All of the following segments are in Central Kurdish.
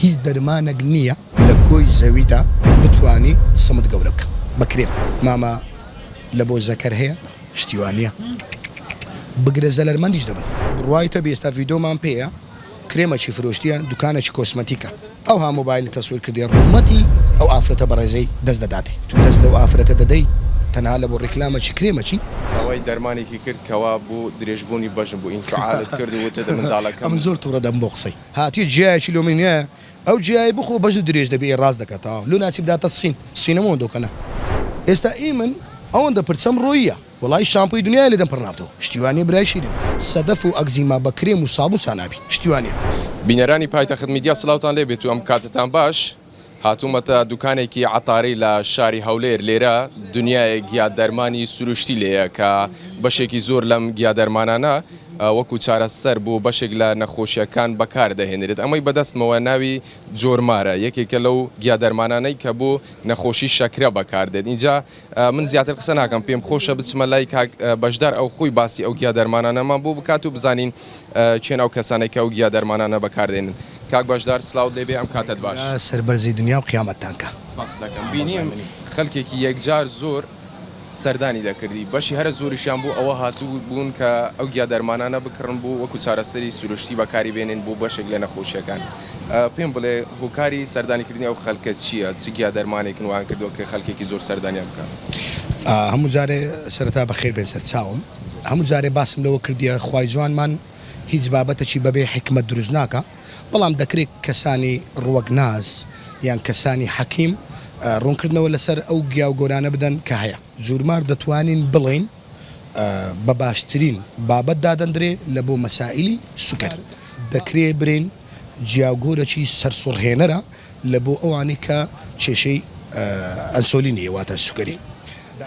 هیچ دەرمانەک نییە لە گۆی زەویدا بتوانی سمت گەورە بکە بە کرێم مامە لە بۆ زەکەر هەیە شتی وا نییە بگرە زەلەرمەندیش دەبن. بڕوای تەبی ئێستا ڤیدۆمان پێیە کرێمەکی فرۆشتیە دوکانەکی کۆسمەتیکە ئەوها مۆبایل تەسویر کردیە ڕومەتی ئەو ئافرەتە بەڕێزەی دەست دەداتێ تو دەست لەو ئافرەتە دەدەی تەنها لەبۆ ڕیکلامەکی کرێمەکی. داوای دەرمانێکی کرد کەوا بۆ درێژبوونی بەژن بوو ئینفعالت کرد و وتت منداڵەکەم. ئەمن زۆر توڕە دەبم بۆ قسەی هاتیە جیایەکی لۆ من نیە ئەو جیایەی بخۆ بەژنت درێژ دەبی ئێ ڕاست دەکا تەواو لۆ ناچی بداتە سین سینەمۆ دۆکەنە ئێستا ئیمن ئەوەندە پرچەم ڕۆییە. وەڵایی شامپۆی دنیای لە دەم پڕ نابتەوە شتی وا نیە برای شیرین سەدەف و ئەکزیما بە کرێم و سابون چا نابی شتی وا نیە. بینەرانی پایتەخت میدیا سلاوتان لێ بێت و ئەم کاتەتان باش هاتوومەتە دوکانێکی عەتاری لە شاری هەولێر لێرە دنیایەک گیا دەرمانی سروشتی لێیە کە بەشێکی زۆر لەم گیا دەرمانانە وەکو چارەسەر بۆ بەشێک لە نەخۆشیەکان بەکار دەهێنرێت ئەمەی بەدەستمەوە ناوی جۆرمارە یەکێکە لەو گیا دەرمانانەی کە بۆ نەخۆشی شەکرە بەکاردێت ئینجا من زیاتر قسە ناکەم پێم خۆشە بچمە لای کاک بەشدار ئەو خۆی باسی ئەو گیا دەرمانانەمان بۆ بکات و بزانین کێن ئەو کەسانەی کە ئەو گیا دەرمانانە بەکاردێنن کاک بەشدار سلااوت لێبێ ئەم کاتت باش سەربەرزی دنیا و قیامەتتان کە. سپاست دەکەم بینیم خەلکێکی یەکجار زۆر سەردانی دەکردی بەشی هەرە زۆریشیان بۆ ئەوە هاتوو بوون کە ئەو گیا دەرمانانە بکڕن بۆ وەکو چارەسەری سروشتی بەکاری بێنن بۆ بەشێک لە نەخۆشیەکان پێم بڵێ هۆکاری سەردانی کردنی ئەو خەلکە چیە؟ چ گیا دەرمانێکن وایان کردوە کە خەلکێکی زۆر سەردانیان بکات؟ هەموو جارێ سەرەتا بەخێر بێن سەر چاوم هەموو جارێ باسم لەوە کردیە خوای جوانمان هیچ بابەتەکی بەبێ حیکمەت دروست ناکا بەڵام دەکرێ کەسانی ڕوەک ناس یان کەسانی حەکیم ڕوونکردنەوە لەسەر ئەو گیا و گۆرانە بدەن کە هەیە. جورمار دەتوانین بڵێین بە باشترین بابەت دادەندرێ لە بۆ مەسائیلی سوکەر. دەکرێ برێین جیاگۆرەکی سەرسوڕهێنەرە لە بۆ ئەوانەی کە کێشەی ئەنسۆلین هەیە واتە سوکەری.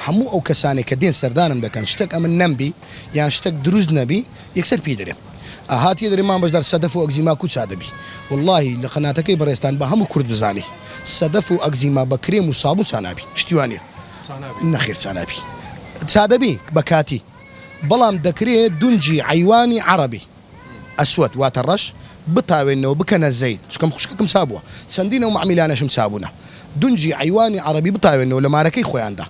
هەموو ئەو کەسانەی کە دێن سەردانم دەکەن شتەک ئەمن نەمبی یان شتەک دروست نەبی یەکسەر پێی دەرێم ئەهاتیە دەرێ مام بەشدار سەدەف و ئەکزیما کو چا دەبی وەڵاهی لە قەناتەکەی بەڕێزتان با هەموو کورد بزانی سەدەف و ئەکزیما بە کرێم و سابون چا نابی شتی وا نیە نەخێر چا نابی چا دەبی بە کاتی بەڵام دەکرێ دونجی عەیوانی عەڕەبی ئەسوەد واتە ڕەش بتاوێننەوە بکەنە زەیت چونکە من خوشکەکم چا بووە چەندین ئەو مەعمیلانەشم چا بوونە دونجی عەیوانی عەڕەبی بتاوێننەوە لە مارەکەی خۆیاندا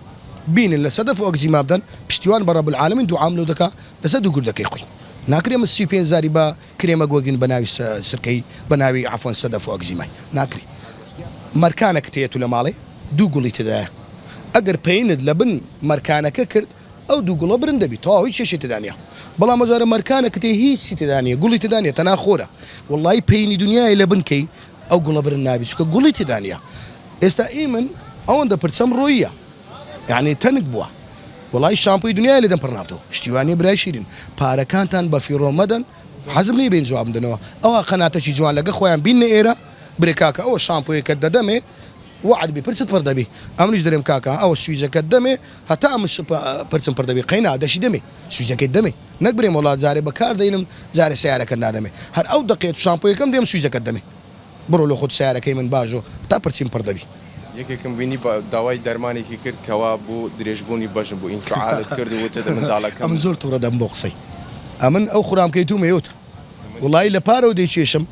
بینن لە سەدەف و ئەکزیما بدەن پشتیوان بە رب العالمین دوعام لۆ دەکا لەسەر دوو گوردەکەی خۆی ناکرێ من 35 زاری بە کرێمەک وەرگرین بە ناوی سرکەی بە ناوی عەفوەن سەدەف و ئەکزیمای ناکرێ مەرکانەکت هەیە تو لە ماڵێ دوو گوڵی تێدایە ئەگەر پەینت لە بن مەرکانەکە کرد ئەو دوو گوڵە برند دەبی تەواو هیچ کێشەی تێدا نیە بەڵام ئەوجارە مەرکانەکت هەیە هیچی تێدا نیە گوڵی تێدا نیە تەنها خۆرە وەڵایی پەینی دنیای لە بن کەی ئەو گوڵە برند نابی چونکە گوڵی تێدا نیە ئێستا ئیمن ئەوەندە پرچەم ڕۆییە یعنی تەنک بووە وەڵایی شامپۆی دنیای لە دەم پڕ نابتەوە شتی وا نیە برای شیرین پارەکانتان بە فیڕۆ مەدەن حەزم نیە بێن جوابم دەنەوە ئەوە قەناتەکی جوان لەگە خۆیان بیننە ئێرە برێ کاکە ئەوە شامپۆیەکەت دەدەمێ وەعد بی پرچت پڕ دەبی ئەمنیش دەرێم کاکە ئەوە سویجەکەت دەمێ هەتا ئەمن پرچم پڕ دەبی قەینا دەشی دەمێ سویجەکەی دەمێ نەک برێم وەڵا جارێ بەکار دەینم جارێ سەیارەکەت نادەمێ هەر ئەو دەقەیە تو شامپۆیەکەم دێم سویجەکەت دەمێ بڕۆ لۆ خۆت سەیارەکەی من باژۆ تا پرچیم پڕ دەبی. یەکێکم بینی داوای دەرمانێکی کرد کەوا بۆ درێژبوونی بەژن بوو ئینفعالت کرد و وتت منداڵەکەم. ئەمن زۆر توڕە دەبم بۆ قسەی ئەمن ئەو خورامکەی تومە یۆتە وەڵایی لە پارەوە دەیکێشم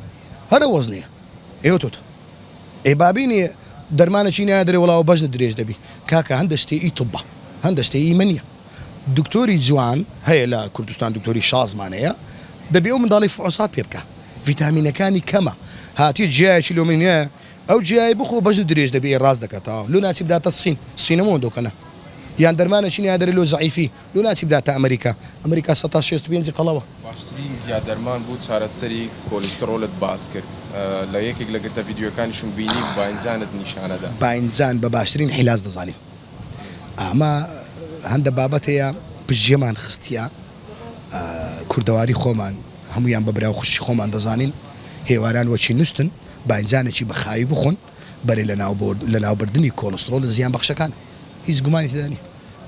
هەر ئەو وەزنەیە ئێوتۆتە ئێ بابینی دەرمانەکی نایە دەرێ وەڵا بەژنت درێژ دەبی کاکە هەندە شتێ ئی طبە هەندە شتێ ئی مە نیە دکتۆری جوان هەیە لە کوردستان دکتۆری شازمان هەیە دەبێ ئەو منداڵی فحوسات پێ بکا ڤیتامینەکانی کەمە هاتیە جیایەکی لۆ من نیە ئەو جیای بخۆ بەژنت درێژ دەبی ئێ ڕاست دەکات تەواو لۆ ناچی بداتە سین سینەمۆ دۆکەنە یان دەرمانەکی نایە دەرێ لۆ زەعیفی لۆ ناچی بداتە ئەمریکا ئەمریکا سەتا شێست و پێنجی قەڵەوە. باشترین گیا دەرمان بۆ چارەسەری کۆلیستڕۆلت باس کرد لە یەکێک لە گرتە ڤیدیۆکانیشم بینی باینجانت نیشانەدا. باینجان بە باشترین عیلاج دەزانین ئەمە هەندە بابەت هەیە پشتگوێمان خستیە کوردەواری خۆمان هەموویان بە برا و خوشکی خۆمان دەزانین هێواران وەکی نوستن باینجانێکی بە خاوی بخۆن بەرێ لەناوبردنی کۆڵستڕۆڵە زیان بەخشەکانە هیچ گومانی تێدا نیە.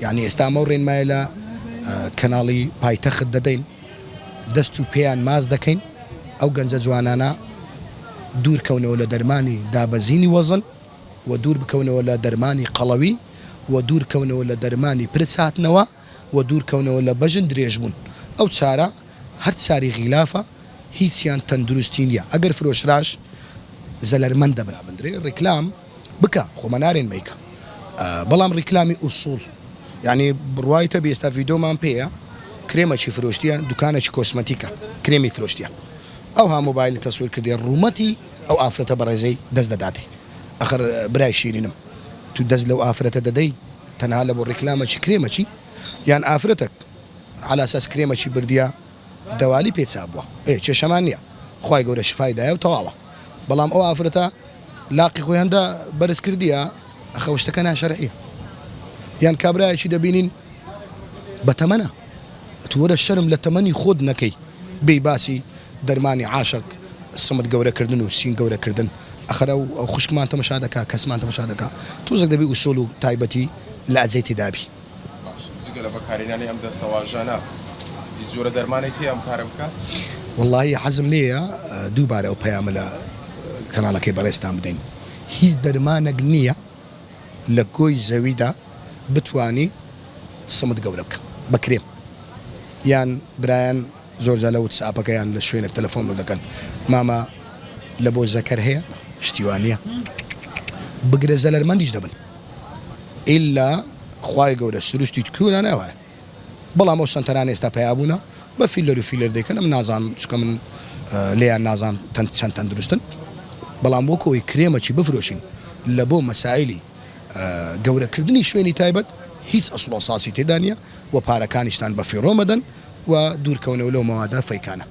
یانی ئێستا ئەمە و ڕێنمایە لە کەناڵی پایتەخت دەدەین دەست و پێیان ماچ دەکەین ئەو گەنجە جوانانە دوور کەونەوە لە دەرمانی دابەزینی وەزن و دوور بکەونەوە لە دەرمانی قەڵەوی و دوور کەونەوە لە دەرمانی پرچ هاتنەوە و دوور کەونەوە لە بەژن درێژبوون ئەو چارە هەر چاری غیلافە هیچیان تەندروستی نیە ئەگەر فرۆشراش. زەلەرمەند دەبن. بندرێ ڕیکلام بکە خۆمە نارێن مەیکە بەڵام ڕیکلامی ئوسوڵ یعنی بڕوای تەبی ئێستا ڤیدۆمان پێیە کرێمەکی فرۆشتیە دوکانێکی کۆسمەتیکە کرێمی فرۆشتیە ئەوها مۆبایلی تەسویر کردێ ڕوومەتی ئەو ئافرەتە بەڕێزەی دەست دەداتێ ئەخر برای شیرینم تو دەست لەو ئافرەتە دەدەی تەنها لە بۆ ڕیکلامەکی کرێمەکی یان ئافرەتەک عەلا ئەساس کرێمەکی بردیە دەوالی پێچابووە ئێ کێشەمان نیە خوای گەورە شفای دایە و تەواوە بەڵام ئەو ئافرەتە لاقی خۆی هەندە بەرز کردیە ئەخە شتەکە ناشەرعیە یان کابرایەکی دەبینین بەتەمەنە ئەتوو وەرە شەرم لە تەمەنی خۆت نەکەی بێی باسی دەرمانی عاشق سمت گەورە کردن و سینگ گەورە کردن ئەخەر ئەو ئەو خوشکمان تەمەشا دەکا کەسمان تەمەشا دەکا تۆزێک دەبی ئوسول و تایبەتی لەئەجەی تێدابی. باشە جگە لە بەکارهێنانی ئەم دەستەواژانە هیچ جۆرە دەرمانێک هەیە ئەم کارە بکات؟ وەڵاهی حەزم لێیە دووبارە ئەو پەیامە لە کەناڵەکەی بەڕێزتان بدەین هیچ دەرمانەک نییە لە گۆی زەویدا بتوانی سمت گەورە بکە بە کرێم یان برایان زۆر جار لە وتسئاپەکە یان لە شوێنێک تەلەفۆن دەکەن مامە لە بۆ زەکەر هەیە شتی وا نییە بگرە زەلەرمەندیش دەبن ئیلا خوای گەورە سروشتی کوێ ناوایە بەڵام ئەو سەنتەرانە ئێستا پەیا بوونە بە فیلەر و فیلەر دەیکەن ئەمن نازانم چونکە من لێیان نازانم تەن چەند تەندروستن بەڵام وەکو ئەوەی کرێمەکی بفرۆشین لە بۆ مەسایلی گەورەکردنی شوێنی تایبەت هیچ ئەسڵ و ئەساسی تێدا نییە و پارەکانیشتان بە فیڕۆ مەدەن و دوورکەونەوە لەو مەوادە فەیکانە.